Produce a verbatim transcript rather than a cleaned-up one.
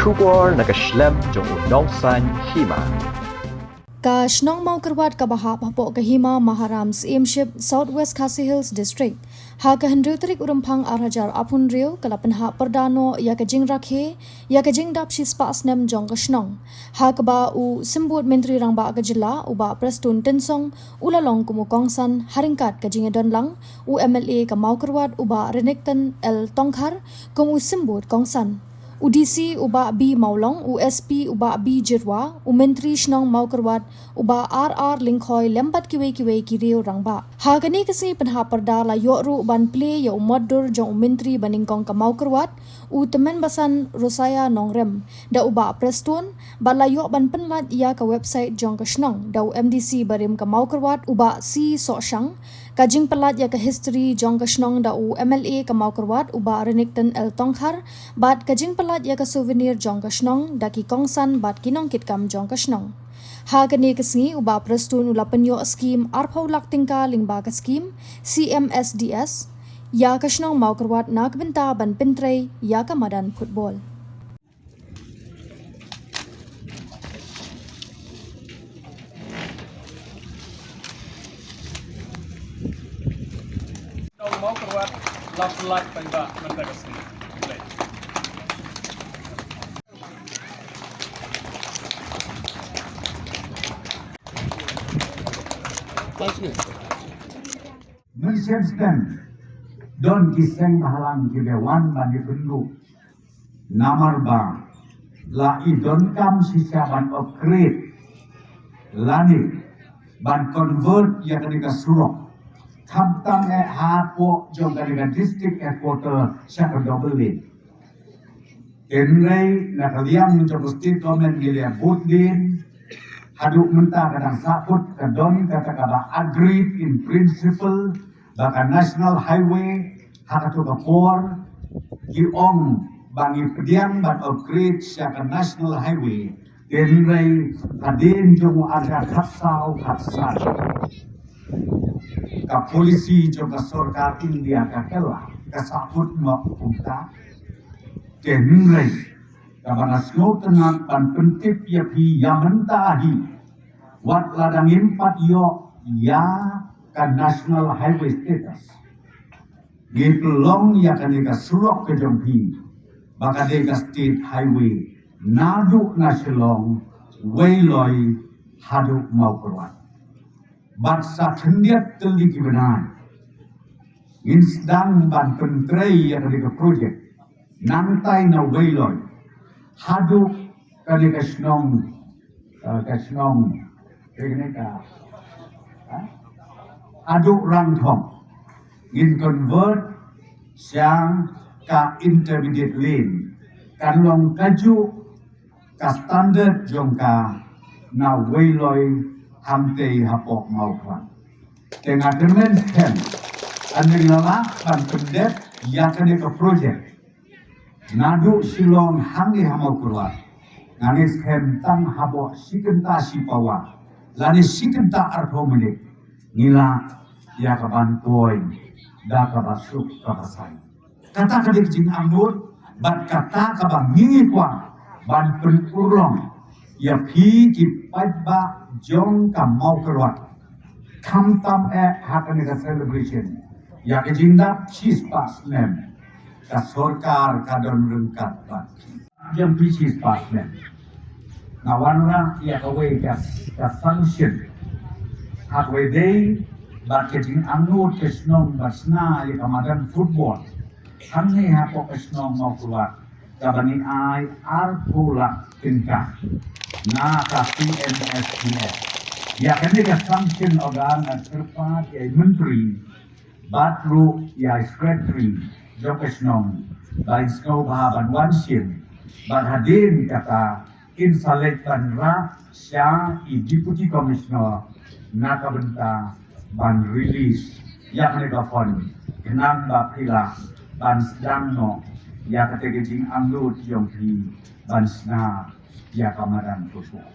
Khubor na ka shlem jong u nongsaiñ hima. Ka shnong Mawkyrwat kaba hap hapoh ka hima Maharam Syiemship, South West Khasi Hills District, ha ka hynriew tarik u Rymphang ar hajar arphew hynriew, ka la pynhap pyrda noh ïa ka jingrakhe ïa ka jingdap shispah snem jong ka shnong, ha kaba u Symbud Myntri Rangbah ka jylla, u Bah Prestone Tynsong, u la long kum u kongsan, ha ryngkat ka jingïadonlang u M L A ka Mawkyrwat, u Bah Renikton L Tongkhar, kum u symbud kongsan, u D C u Bah B Mawlong, u S P u Bah B Jyrwa, u Myntri Shnong Mawkyrwat u Bah R R Lyngkhoi, lem bad kiwei kiwei ki riew rangbah. Ha kane ka sngi pynhap pyrda la ïoh ruh ban plie ïa u mot dur jong u Myntri banyngkong ka Mawkyrwat, u Tymmen Basan Rosaiah Nongrem, da u Bah Prestone, bad la ïoh ban pynlait ïa ka website jong ka shnong da u M D C barim ka Mawkyrwat, u Bah C Sohshang, ka jingpynlait ïa ka history jong ka shnong da u M L A ka Mawkyrwat, u Bah Renikton L Tongkhar, bad ka jingpynlait ïa ka souvenir jong ka shnong da ki kongsan bad ki nongkitkam jong ka shnong. Ha kane ka sngi u Bah Prestone u la pynïoh skim arphew lak tyngka lyngba ka skim C M S D S ïa ka shnong Mawkyrwat na ka bynta ban pyntrei ïa ka madan football. Nong Mawkyrwat la pynlait paidbah mynta ka sngi. Mynshem snem don ki seng bhalang kiba wan ban ïa pynduh. Namar ba la i donkam shisha ban upgrade lane ban convert ïa kane ka surok, khamtam eh hapoh jong kane ka district headquarter sha ka double lane. Hynrei na ka liang jong ka state government ngi la bud lane, haduh mynta ka dang sahkut, ka don kata kaba agreed in principle ba ka national highway ha kato ka por ki ong ba ngi pdiang ban upgrade sha ka national highway. Hynrei hadien jong u ar hajar khatsaw khatsan, ka polisi jong ka sorkar India ka kylla, ka sahkut noh kumta. Hynrei kaba nga sngewtynnat ban pyntip ïa phi ïa mynta hi, wat la dang ngim pat ïoh ïa ka national highway status, ngi pynlong ïa kane ka surok ka jong phi ba ka dei ka state highway naduh na Shillong, Weiloi haduh Mawkyrwat. Bad sa khyndiat tylli ki bnai ngin sdang ban pyntrei ïa kane ka project, nangtai na Weiloi haduh kane ka shnong, eh, ka shnong, kane ka, ha? Haduh Rangthong. Ngin convert sha ka intermediate lane, kan long kajuh ka standard jong ka na Weiloi hangtei hapoh Mawkyrwat. Te nga kyrmen skhem, hynrei la lah ban pyndep ïa kane ka project naduh Shillong hangne ha Mawkyrwat. Nga ngeit skhem tang hapoh shi kynta shi pawa lane shi kynta arphew minit ngi lah ïa ka ban poi da kaba suk kaba sai. Kata ka dei ka jingangnud bad kata kaba ngi kwah ban pynurlong ïa phi ki paidbah jong ka Mawkyrwat. Khamtam eh ha kane ka celebration ïa ka jingdap shispah snem, ka sorkar ka don ryngkat bad phi. Jong phi shispah snem. Nga wanrah ïa kawei ka, ka sanction ha kawei dei bad ka jingangnud ka shnong ba shna ïa ka madan football hangne hapoh ka shnong Mawkyrwat, kaba ngi ai arphew lak tyngka na ka C M S D S. Ïa kane ka sanction order nga kyrpad ïa i Myntri bad ruh ïa i Secretary jong ka shnong ba in sngewbha ban wan shim, bad hadien kata in sa leit ban rah sha i Deputy Commissioner na ka bynta ban release ïa kane ka fund, khnang ba phi lah ban sdang noh ïa kata ka jingangnud jong phi ban shna ïa ka madan football.